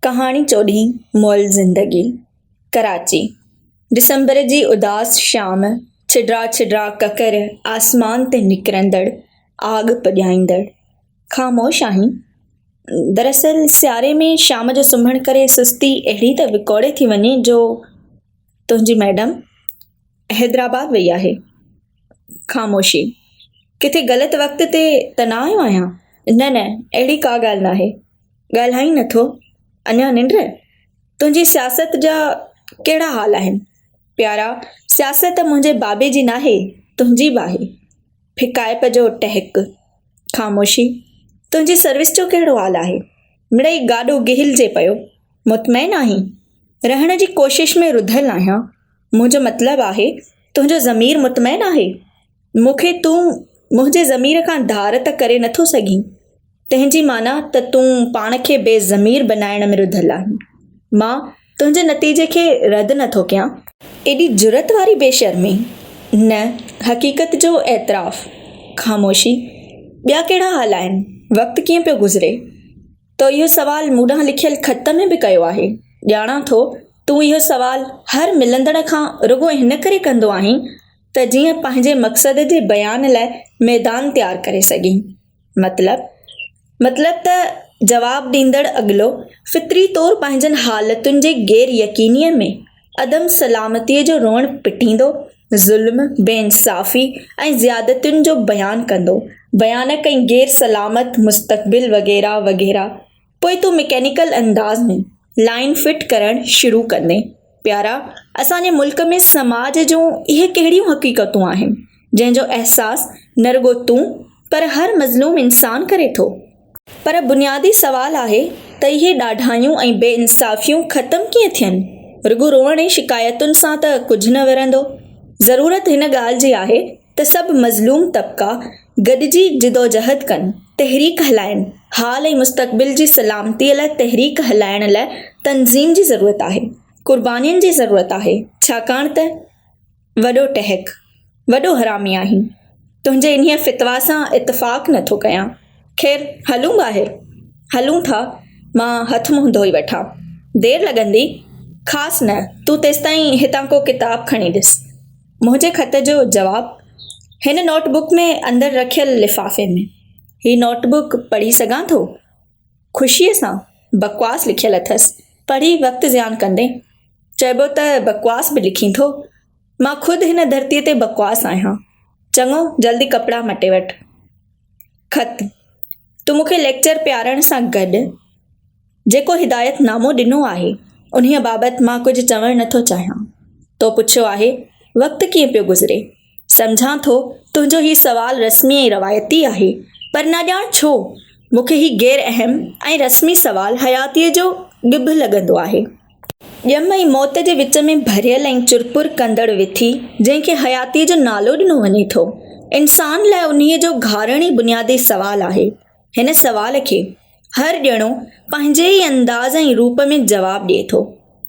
ڪهاڻي چوڏهين مئل زندگي، ڪراچي، ڊسمبر جي اداس شام، ڇڊا ڇڊا ڪڪر آسمان تي نڪرندڙ آڳ پڄائيندڙ. خاموش آهين؟ دراصل سياري ۾ شام جو سمهڻ ڪري سستي اهڙي ته وڪوڙي ٿي وڃي جو تنهنجي ميڊم حيدرآباد وئي آهي. خاموشي. ڪٿي غلط وقت تي ته نه آيو آهيان؟ نه نه اهڙي ڪا ڳالهه ناهي. ڳالهائين نٿو؟ اڃا ننڊ؟ تنهنجي سياست جا ڪهڙا حال آهن؟ پيارا، سياست منهنجي بابي جي ناهي، تنهنجي به آهي. ڦڪائپ جو ٽهڪ. خاموشي. تنهنجي سروس جو ڪهڙو حال آهي؟ مڙئي گاڏو گهلجي پيو. مطمئن آهين؟ رهڻ جي ڪوشش ۾ رڌل آهيان. منهنجو مطلب آهي، تنهنجو ضمير مطمئن آهي؟ مون کي تون منهنجي ضمير کان ڌار ته ڪري نٿو سگهين. تنهن جي معنيٰ ته تون پاڻ کي بي ضمير بنائڻ ۾ رڌل آهين. مان تنهنجي نتيجي کي رد نٿو ڪيان. ايڏي جرئت واري بي شرمي! نه، حقيقت جو اعتراف. خاموشي. ٻيا ڪهڙا حال آهن؟ وقت ڪيئن پيو گذري؟ تو اهو سوال مون ڏانهن لکيل خط ۾ به ڪيو آهي. ڄاڻان ٿو، تون اهو سوال هر ملندڙ کان رڳو هن ڪري ڪندو آهين ته جيئن پنهنجي مقصد جي بيان لاء ميدان تيار ڪري سگهين. مطلب؟ مطلب ته جواب ڏيندڙ اڳلو فطري طور پنهنجن حالتن جي غير يقينيء ۾ عدم سلامتيء جو روئڻ پٽيندو، ظلم، بي انصافي ۽ زيادتين جو بيان ڪندو، ڀيانڪ ۽ غير سلامت مستقبل وغيره وغيره. پوء تون مڪينيڪل انداز ۾ لائين فٽ ڪرڻ شروع ڪندين. پيارا، اسان جي ملڪ ۾ سماج جون اهي ڪهڙيون حقيقتون آهن، جنهن جو احساس نه رڳو تون پر هر مظلوم انسان ڪري ٿو. پر بنيادي سوال آهي ته اهي ڏاڍايون ۽ بي انصافيون ختم ڪيئن ٿين؟ رڳو روئڻ ۽ شڪايتن سان ته ڪجهه نه ورندو. ضرورت هن ڳالهه جي آهي ته سڀ مظلوم طبقا گڏجي جدوجهد ڪن، تحريڪ هلائين. حال ۽ مستقبل جي سلامتيء لاء تحريڪ هلائڻ لاء تنظيم جي ضرورت آهي، قربانين جي ضرورت آهي، ڇاڪاڻ ته. وڏو ٽهڪ، وڏو حرامي آهين. تنهنجي انهيء فتويٰ سان اتفاق نه ٿو ڪيان. خير، هلون ٻاهر؟ هلون ٿا. مان هٿ منهن ڌوئي وٺان. دير لڳندي؟ خاص نه، تون تيستائين هتان ڪو ڪتاب کڻي ڏس. منهنجي خط جو جواب هن نوٽ بڪ ۾ اندر رکيل لفافي ۾. هي نوٽ بڪ پڙهي سگهان ٿو؟ خوشيء سان. بڪواس لکيل اٿس. پڙهي وقت زيان ڪندين. چئبو ته بڪواس به لکين ٿو. مان خود هن ڌرتيء تي بڪواس آهيان. چڱو جلدي ڪپڙا مٽي وٺ. خط، تون مون کي ليڪچر پيارڻ سان گڏ جيڪو هدايت نامو ڏنو آهي، انهيء بابت مان ڪجهه چوڻ نٿو چاهيان. تو پڇيو آهي، وقت ڪيئن پيو گذري؟ سمجهان ٿو تنهنجو هي سوال رسمي ۽ روايتي آهي، پر نه ڄاڻ ڇو مون کي هي غير اهم ۽ رسمي سوال حياتيء جو ڳڀ لڳندو آهي. ڄم ۽ موت جي وچ ۾ ڀريل ۽ چرپر ڪندڙ وٿي، جنهن کي حياتيء جو نالو ڏنو وڃي ٿو، انسان لاء انهيء جو گهارڻ ئي بنيادي سوال آهي. هن سوال کي هر ڄڻو پنهنجي ئي انداز ۽ روپ ۾ جواب ڏئي ٿو.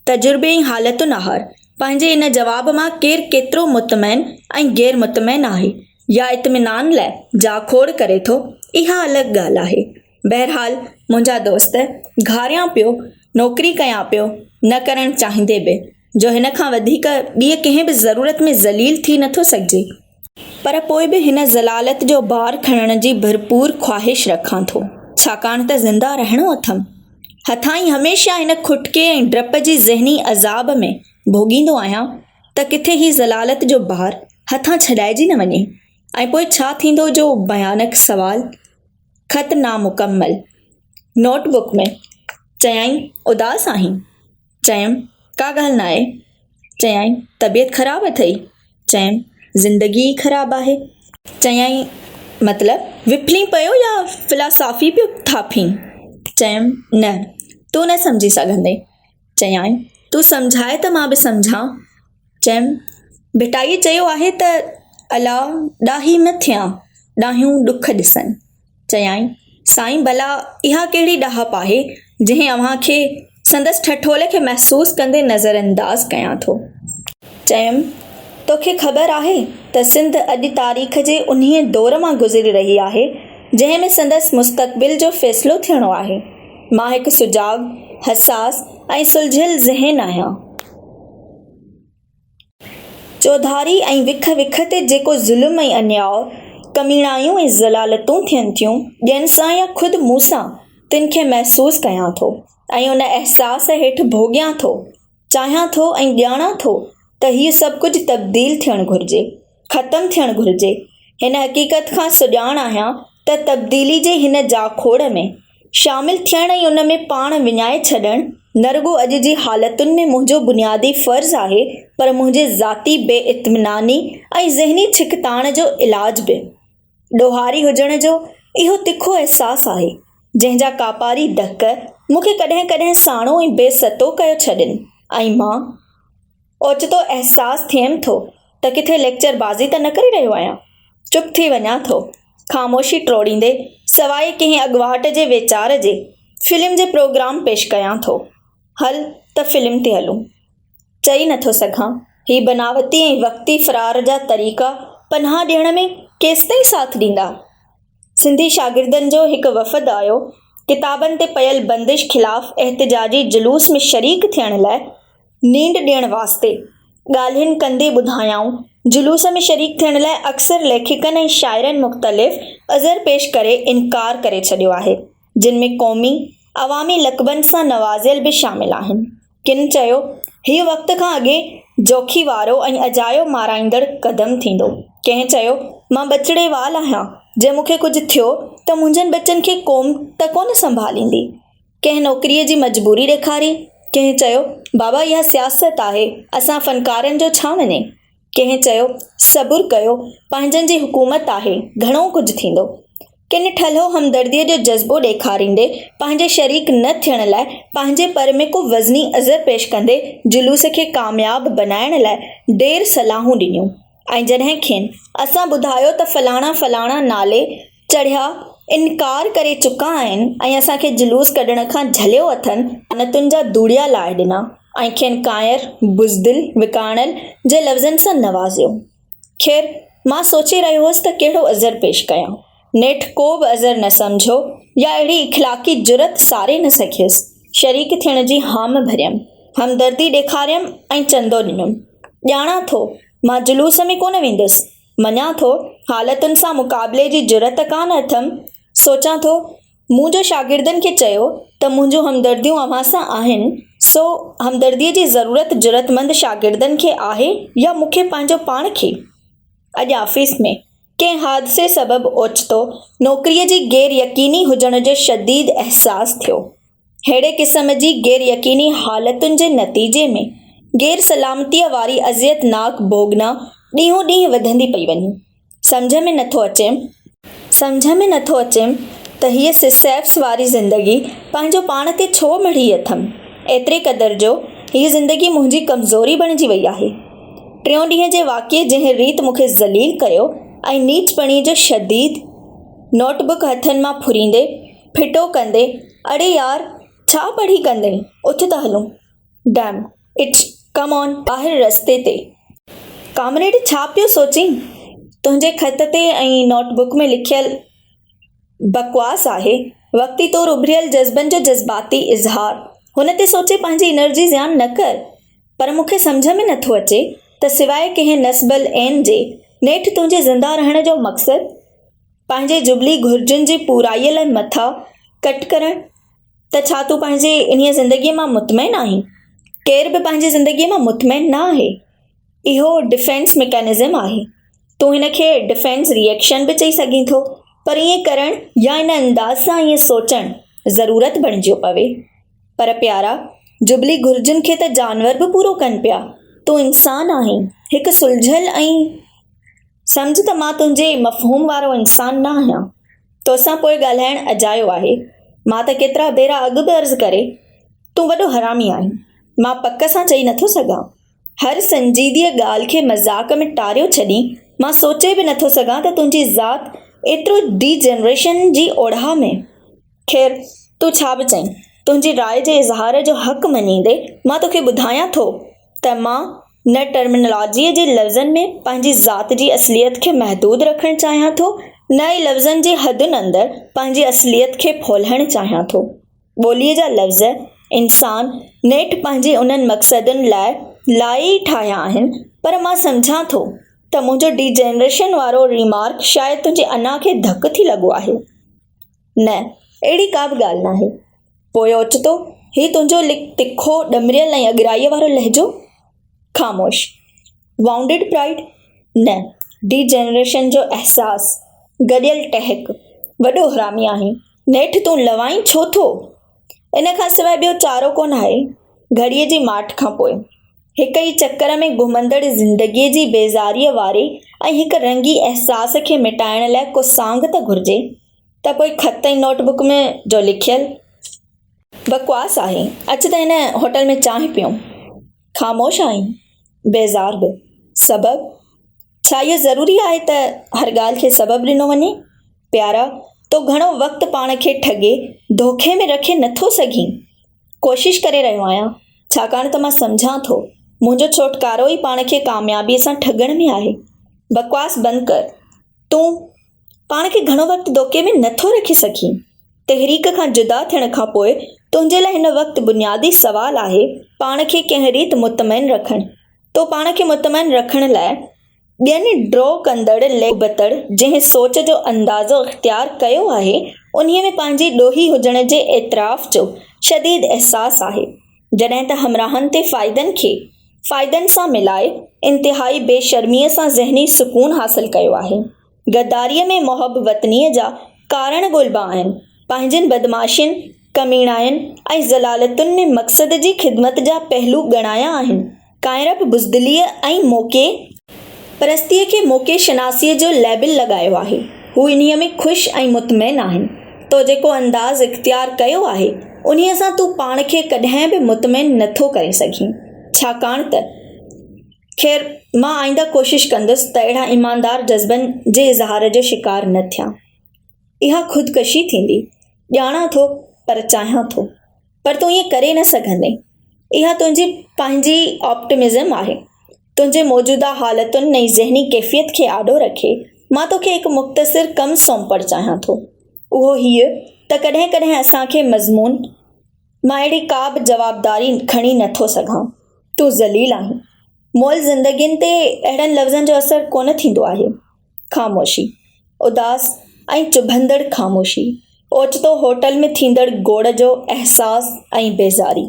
تجربي ۽ حالتن آهر پنهنجي ان جواب مان ڪير ڪيترو مطمئن ۽ غير مطمئن آهي يا اطمينان لاء جاکوڙ ڪري ٿو، اها الڳ ڳالهه آهي. بهرحال منهنجا دوست، گهاريان پيو، نوڪري ڪيان پيو، نه ڪرڻ چاهيندي به، جو هن کان وڌيڪ ٻيء ڪنهن به ضرورت ۾ ذليل ٿي نٿو سگهجي. پر پوء به هن ذلالت جو بار کڻڻ جي ڀرپور خواهش رکان ٿو، ڇاڪاڻ ته زنده رهڻو اٿم. هٿان ئي هميشه هن کٽڪي ۽ ڊپ جي ذهني عذاب ۾ ڀوڳيندو آهيان ته ڪٿي هي ذلالت جو بار هٿان ڇڏائجي نه وڃي ۽ پوء ڇا ٿيندو جو ڀيانڪ سوال خط نامڪمل نوٽ بڪ ۾ چيائين اداس آهين؟ چيم، ڪا ڳالهه ناهي. چيائين، طبيعت خراب اٿئي؟ چيم، زندگي ئي خراب آهي. چيائين، مطلب وڦلين پيو يا فلاسافي پيو ٿاڦين؟ چيم، نه، تون نه سمجهي سگهندين. چيائين، تون سمجهاء ته مان به سمجهان. چيم، ڀٽائيء چيو آهي ته الا ڏاهي نه ٿيان، ڏاهيون ڏک ڏسن. چيائين، سائين ڀلا اها ڪهڙي ڏاهپ آهي، جنهن اوهان کي سندس ٺٺول کي محسوس ڪندي نظرانداز ڪيان ٿو. چيم، توکي خبر آهي ته سنڌ اڄ تاريخ جي انهيء دور مان گذري رهي آهي، جنهن ۾ سندس مستقبل جو فيصلو ٿيڻو آهي. مان هڪ سجاڳ، حساس ۽ سلجهيل ذهن آهيان. چوڌاري ۽ وک وک تي جيڪو ظلم ۽ انياء، ڪميڻايون ۽ ذلالتون ٿين ٿيون، ٻين سان يا خود مون سان، تن کي محسوس ڪيان ٿو ۽ ان احساس هيٺ ڀوڳيان ٿو. چاهيان ٿو ۽ ڄاڻان ٿو ته هيء سڀ ڪجهه تبديل ٿيڻ گهرجي، ختم ٿيڻ گهرجي. هن حقيقت کان سڄاڻ آهيان ته تبديلي جي هن جاکوڙ ۾. شامل ٿيڻ ۽ ان ۾ پاڻ وڃائي ڇڏڻ نه رڳو اڄ جي حالتن ۾ منهنجو بنيادي فرض آهي پر منهنجي ذاتي بي اطميناني ۽ ذهني ڇڪتاڻ جو علاج به. ڏوهاري هجڻ جو اهو تکو احساس آهي، جنهن جا ڪاپاري ڌڪ مون کي ڪڏهن ڪڏهن ساڻو ۽ بي ستو ڪيو ڇڏين ۽ مان. اوچتو احساس ٿئيم ٿو ته ڪٿي ليڪچر بازي ته نه ڪري رهيو آهيان. چپ ٿي وڃان ٿو. خاموشي ٽوڙيندي، سواء ڪنهن اڳواٽ جي ويچار جي، فلم جي پروگرام پيش ڪيان ٿو. هل ته فلم تي هلون. چئي نٿو سگهان، هي بناوتي ۽ وقتي فرار جا طريقا پناهه ڏيڻ ۾ ڪيستائين ساٿ ڏيندا؟ سنڌي شاگردن جو هڪ وفد آيو، ڪتابن تي پيل بندش خلاف احتجاجي جلوس ۾ شريڪ ٿيڻ لاء. نينڍ ڏيڻ واسطي ڳالهين ڪندي ٻڌايائون، جلوس ۾ شريڪ ٿيڻ لاء اڪثر ليکڪن ۽ شاعرن مختلف عذر پيش ڪري انڪار ڪري ڇڏيو آهي، جن ۾ قومي، عوامي لقبن سان نوازيل به شامل آهن. ڪن چيو، هيء وقت کان اڳي جوکي وارو ۽ اجايو مارائيندڙ قدم ٿيندو. ڪنهن چيو، مان ٻچڙي وال آهيان، جي مون کي ڪجهه ٿيو ته منهنجن ٻچن کي قوم ته ڪونه سنڀاليندي. ڪنهن نوڪريء جي مجبوري ڏيکاري، ڪنهن چيو، بابا اها سياست آهي، اسان فنڪارن جو ڇا وڃي؟ ڪنهن چيو، صبر ڪيو، پنهنجن جي حڪومت آهي، گهڻو ڪجهه ٿيندو. ڪن ٺلهو همدرديء جو جذبو ڏيکاريندي پنهنجي شريڪ نه ٿيڻ لاء پنهنجي پر ۾ ڪو وزني عذر پيش ڪندي جلوس کي ڪامياب بنائڻ لاء ڊير صلاحون ڏنيون ۽ جڏهن کين اسان ٻڌايو ته فلاڻا فلاڻا نالي چڙهيا انڪار ڪري چڪا آهن ۽ اسان کي جلوس ڪڍڻ کان جهليو اٿن، لعنتن جا ڌوڙيا لاهي ڏنا ۽ کين ڪانئر، بزدل، وڪاڻل جي لفظن سان نوازيو. خير، مان سوچي رهيو هوس ته ڪهڙو عذر پيش ڪيان. نيٺ ڪو به عذر نه سمجهيو يا اهڙي اخلاقي جرئت ساري نه سگهيس. شريڪ ٿيڻ جي هام ڀريم، همدردي ڏيکاريم ۽ چندو ڏنم. ڄاڻان ٿو، مان جلوس ۾ ڪونه ويندس. مڃان ٿو، حالتن سان مقابلي جي جرئت ڪانه اٿم. سوچان ٿو، مون جو شاگردن کي چيو ته منهنجون همدرديون اوهان سان آهن، سو همدرديء جي ضرورت جرئتمند شاگردن کي آهي يا مون کي پنهنجو پاڻ کي؟ اڄ آفيس ۾ ڪنهن حادثي سبب اوچتو نوڪريء جي غير يقيني هجڻ جو شديد احساس ٿيو. ههڙي قسم جي غير يقيني حالتن جي نتيجي ۾ غير سلامتيء واري اذيتناڪ ڀوڳنا ڏينهون ڏينهن وڌندي پئي وڃي. سمجهه ۾ نٿو اچيم. سمجهه ۾ نٿو اچيم ته هيء سسيفس واري زندگي پنهنجو پاڻ تي ڇو مڙهي اٿم. ايتري قدر جو هيء زندگي منهنجي ڪمزوري بڻجي وئي آهي. ٽيون ڏينهن جي واقعي جنهن ريت مون کي ذليل ڪيو ۽ نيچپڻي جو شديد نوٽ بڪ هٿن مان ڦريندي ڦٽو ڪندي، اڙي يار ڇا پڙهي ڪندين، اٿ ته هلون. ڊيم it, ڪم آن ٻاهر رستي تي. ڪامريڊ ڇا پيو سوچين؟ تنهنجي خط تي ۽ نوٽ بڪ ۾ لکيل بڪواس آهي، وقتي طور اڀريل جذبن جو جذباتي اظهار. هن تي سوچي پنهنجي انرجي زيان نه ڪر. پر مون کي سمجهه ۾ نٿو اچي ته سواء ڪنهن نصب العين جي، نيٺ تنهنجي زنده رهڻ جو مقصد؟ پنهنجي جبلي گهرجن جي پورائيء لاء مٿا ڪٽ ڪرڻ ته ڇا تون پنهنجي انهيء زندگيء مان مطمئن آهين؟ ڪير به پنهنجي زندگيء مان مطمئن نه آهي. اهو ڊفينس ميڪانزم آهي. تون هن کي ڊفينس ري ايڪشن به چئي سگهين ٿو، پر ائين ڪرڻ يا ان انداز سان ائين سوچڻ ضرورت بڻجيو پوي. پر پيارا، جبلي گهرجن کي ته جانور به پورو ڪن پيا. تون انسان آهين، هڪ سلجهيل ۽. سمجهه ته مان تنهنجي مفهوم وارو انسان نه آهيان. توسان پوء ڳالهائڻ اجايو آهي. مان ته ڪيترا ڀيرا اڳ به عرض ڪري، تون وڏو حرامي آهين. مان پڪ سان چئي نٿو سگهان. هر سنجيديء ڳالهه کي مذاق ۾ ٽاريو ڇڏين. مان سوچي به نٿو سگهان ته تنهنجي ذات ايترو ڊي جنريشن جي اوڙاهه ۾. خير، تون ڇا به چئين، تنهنجي راء جي اظهار جو حق مڃيندي مان توکي ٻڌايان ٿو ته مان نه ٽرمنالاجيء جي لفظن ۾ پنهنجي ذات جي اصليت کي محدود رکڻ چاهيان ٿو، نه ئي لفظن جي حدن اندر پنهنجي اصليت کي ڦولهڻ چاهيان ٿو. ٻوليء جا لفظ انسان نيٺ پنهنجي انهن مقصدن لاء لاء ئي ٺاهيا آهن، پر مان سمجهان ٿو ته منهنجو ڊيجنريشن وارو ريمارڪ شايد تنهنجي انا کي ڌڪ ٿي لڳو آهي. نه، اهڙي ڪا به ڳالهه ناهي. پوء اوچتو هي تنهنجو تکو، ڏمريل ۽ اڳرائيء وارو لهجو؟ خاموش. وائونڊڊ پرائيڊ؟ نه، ڊي جنريشن جو احساس. گڏيل ٽهڪ. وڏو حرامي آهين. نيٺ تون لوائين ڇو ٿو؟ ان کان سواء ٻيو چارو ڪونه آهي. گهڙيء جي ماٺ کان پوء. هڪ ئي چڪر ۾ گهمندڙ زندگيء جي بيزاريء واري ۽ هڪ رنگي احساس کي مٽائڻ لاء ڪو سانگ ته گهرجي. ته پوء خط ۽ نوٽ بڪ ۾ جو لکيل. بڪواس آهي. اچ ته هن هوٽل ۾ چانهه پيئون. خاموش آهين. بيزار به. سبب؟ ڇا اهو ضروري آهي ته هر ڳالهه کي سبب ڏنو وڃي؟ پيارا، تو گهڻو وقت پاڻ کي ٺڳي ڌوکي ۾ رکي نٿو سگهين. ڪوشش ڪري رهيو آهيان، ڇاڪاڻ ته مان سمجهان ٿو، منهنجو ڇوٽڪارو ئي پاڻ کي ڪاميابيء سان ٺڳڻ ۾ آهي. بڪواس بند ڪر. تون پاڻ کي گهڻو وقت ڌوکي ۾ نٿو رکي سگهين. تحريڪ کان جدا ٿيڻ کان پوء تنهنجي لاء هن وقت بنيادي سوال آهي پاڻ کي ڪنهن ريت مطمئن رکڻ. تو پاڻ کي مطمئن رکڻ لاء ٻين ڊرو ڪندڙ ليکڪ ابتڙ جنهن سوچ جو اندازو اختيار ڪيو آهي، انهيء ۾ پنهنجي ڏوهي هجڻ جي اعتراف جو شديد احساس آهي، جڏهن ته همراهن تي فائدن کي فائدن سان ملائي انتهائي بي شرميء سان ذهني سڪون حاصل ڪيو آهي. غداريء ۾ محب وطنيء جا ڪارڻ ڳولبا آهن. پنهنجين بدمعاشين، ڪميڻاين ۽ ذلالتن ۾ مقصد جي خدمت جا پهلو ڳڻايا آهن. ڪائنرپ بزدليء ۽ موقعي پرستيء کي موقعي شناسيء جو ليبل لڳايو آهي. هو انهيء ۾ خوش ۽ مطمئن آهن. تو جيڪو انداز اختيار ڪيو آهي، انهيء سان تون پاڻ کي ڪڏهن به مطمئن نٿو ڪري سگهين. ڇاڪاڻ ته. خير، مان آئنده ڪوشش ڪندس ته اهڙا ايماندار جذبن جي اظهار جو شڪار نه ٿيان. اها خودڪشي ٿيندي. ڄاڻان ٿو، پر چاهيان ٿو. پر تون ائين ڪري نه سگهندين. اها تنهنجي پنهنجي آپٽمزم آهي. تنهنجي موجوده حالتن ۽ ذهني ڪيفيت کي آڏو رکي، مان توکي هڪ مختصر ڪم سونپڻ چاهيان ٿو. اهو هيء ته ڪڏهن ڪڏهن اسان کي مضمون. مان اهڙي ڪا به جوابداري کڻي نه ٿو سگهان. تون ذليل آهين. مئل زندگين تي اهڙن لفظن جو اثر ڪونه ٿيندو آهي. خاموشي. اداس ۽ چڀندڙ خاموشي. اوچتو هوٽل ۾ ٿيندڙ گوڙ جو احساس ۽ بيزاري.